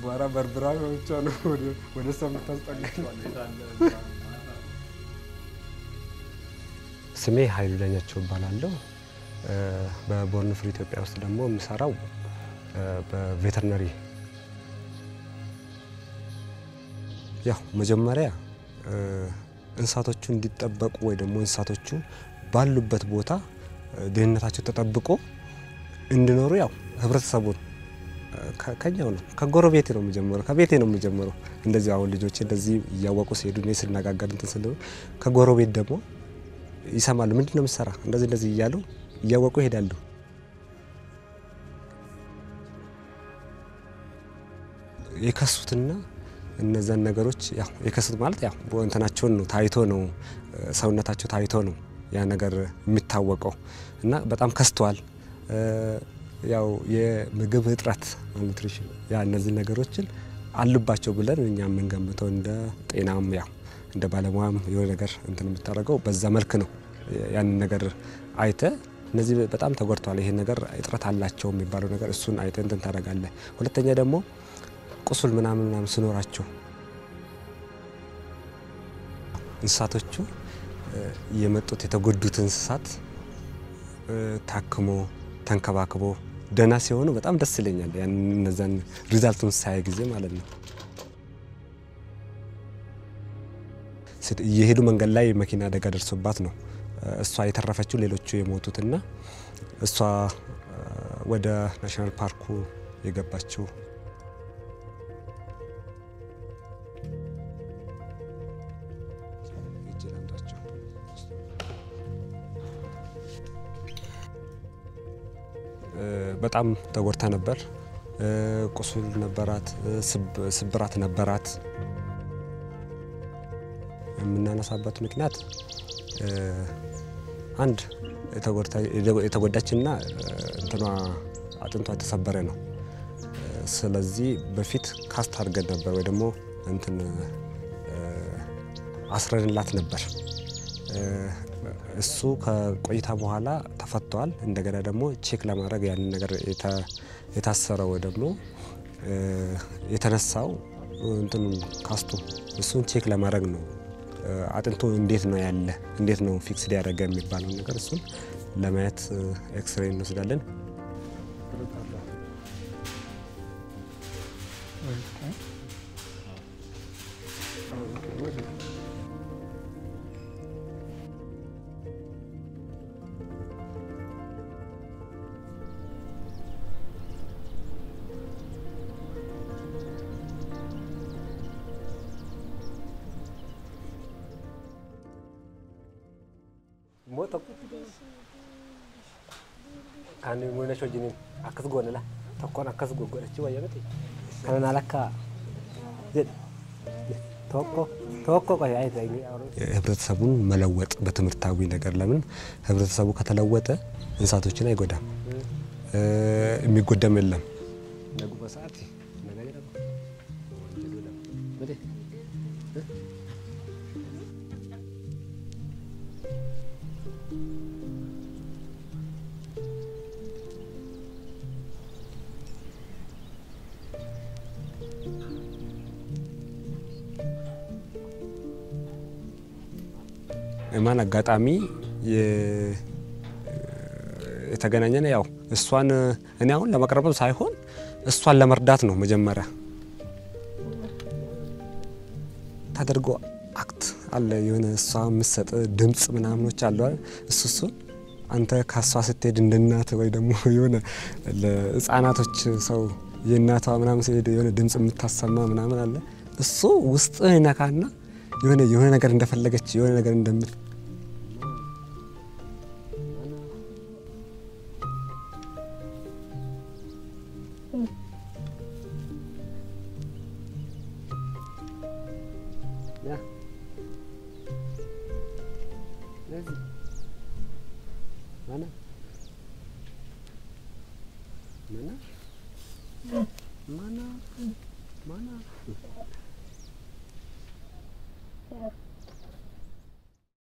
በኋላ በርብራ ብቻ ነው ወደ እሷ የምታስጠጋኝ። ስሜ ኃይሉ ዳኛቸው እባላለሁ። በቦርን ፍሪ ኢትዮጵያ ውስጥ ደግሞ የምሰራው በ veterinary። ያው መጀመሪያ እንስሳቶቹ እንዲጠበቁ ወይ ደግሞ እንስሳቶቹ ባሉበት ቦታ ደህንነታቸው ተጠብቆ እንዲኖሩ ያው ህብረተሰቡን ከኛው ነው ከጎረቤቴ ነው የምጀምረው፣ ከቤቴ ነው የምጀምረው። እንደዚህ አሁን ልጆቼ እንደዚህ እያወቁ ሲሄዱ እኔ ስነጋገር እንትን ስል ከጎረቤት ደግሞ ይሰማሉ። ምንድን ነው የምትሰራ እንደዚህ እንደዚህ እያሉ እያወቁ ይሄዳሉ። የከሱትና እነዛን ነገሮች ያው የከሱት ማለት ያው እንትናቸውን ነው ታይቶ ነው ሰውነታቸው ታይቶ ነው ያ ነገር የሚታወቀው እና በጣም ከስተዋል። ያው የምግብ እጥረት malnutrition ያ እነዚህ ነገሮችን አሉባቸው ብለን እኛ የምንገምተው እንደ ጤናም ያው እንደ ባለሙያም የሆነ ነገር እንትን የምታደርገው በዛ መልክ ነው። ያንን ነገር አይተ እነዚህ በጣም ተጎድተዋል፣ ይሄ ነገር እጥረት አላቸው የሚባለው ነገር እሱን አይተ እንትን ታደርጋለህ። ሁለተኛ ደግሞ ቁስል ምናምን ምናምን ሲኖራቸው እንስሳቶቹ የመጡት የተጎዱት እንስሳት ታክሞ ተንከባክቦ ደህና ሲሆኑ በጣም ደስ ይለኛል። ያን እነዛን result ኡን ሳይ ጊዜ ማለት ነው። እየሄዱ መንገድ ላይ መኪና አደጋ ደርሶባት ነው እሷ የተረፈችው፣ ሌሎቹ የሞቱትና እሷ ወደ national park ኡ የገባችው። በጣም ተጎድታ ነበር። ቁስል ነበራት፣ ስብራት ነበራት። የምናነሳበት ምክንያት አንድ የተጎዳችና እንትኗ አጥንቷ የተሰበረ ነው። ስለዚህ በፊት cast አድርገን ነበር ወይ ደግሞ እንትን አስረንላት ነበር። እሱ ከቆይታ በኋላ ተፈቷል። እንደገና ደግሞ check ለማድረግ ያንን ነገር የታሰረው ወይ ደግሞ የተነሳው እንትኑ cast ኡ እሱን check ለማድረግ ነው። አጥንቱ እንዴት ነው ያለ እንዴት ነው fixed ያደረገ የሚባለው ነገር እሱን ለማየት ኤክስሬይ እንወስዳለን። Kan mul'achuu wajjin akkas goone la tokkoon akkas godhachuu wayya miti kana lakka jedhe tokko tokko ቆይ ህብረተሰቡን መለወጥ በትምህርታዊ ነገር ለምን ህብረተሰቡ ከተለወጠ እንስሳቶችን አይጎዳም፣ የሚጎዳም የለም። ማን አጋጣሚ የተገናኘን ያው እሷን እኔ አሁን ለመቅረብም ሳይሆን እሷን ለመርዳት ነው። መጀመሪያ ታደርጎ act አለ የሆነ እሷ የምትሰጥ ድምጽ ምናምኖች አሉ። እሱ አንተ ከሷ ስትሄድ እንደ እናት ወይ ደግሞ የሆነ ለህፃናቶች ሰው የእናቷ ምናምን ሲሄድ የሆነ ድምጽ የምታሰማ ምናምን አለ። እሱ ውስጥ ይነካና የሆነ የሆነ ነገር እንደፈለገች የሆነ ነገር እንደምት ማና ማና ማና